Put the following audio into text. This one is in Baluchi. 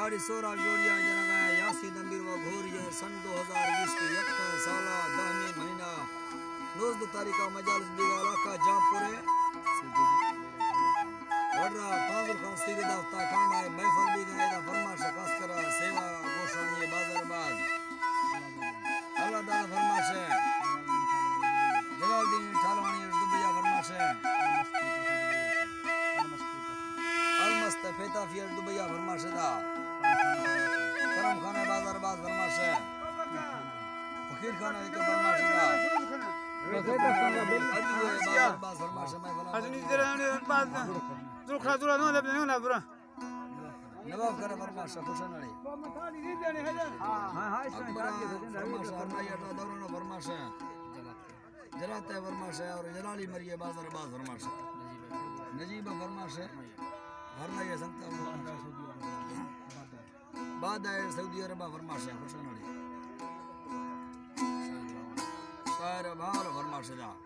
ساری سورا جوڑیا جنگا یاسین دمبیر و گھوریا سن دو ہزار بیست یک سالا دہمی مہینہ نوزدہ تاریخ مجالس بیگا علاقہ جامپور ہے۔ وڈرا پانزل خان سیدی دفتا کانڈا محفل بیگا ایرا فرمائش خاص کرا سیوا گوشانی بازار باز۔ اللہ دادا فرمائش ہے۔ جلال الدین ٹھالوانی دبیا فرمائش ہے۔ المست پیتافی اش دبیا فرمائش دا۔ کرم خان بازار باز فرمائش۔ فقیر خان ایک فرمائش دا۔ ادو بازار باز فرمائش۔ ازنی دران باز۔ زلخا زلخا نو لبنے نو برا۔ نواب کرے فرمائش خوشن علی۔ اکبر فرمائش، ہرنائی اٹا دوران فرمائش۔ جلات ہے فرمائش ہے اور جلالی مریے بازار باز فرمائش ہے۔ نجیب فرمائش ہے۔ ہر لگے سنگتا بعد ہے سعودی عرب فرمائش ہے، خوشن علی۔ شاعر بھار فرمائش دا۔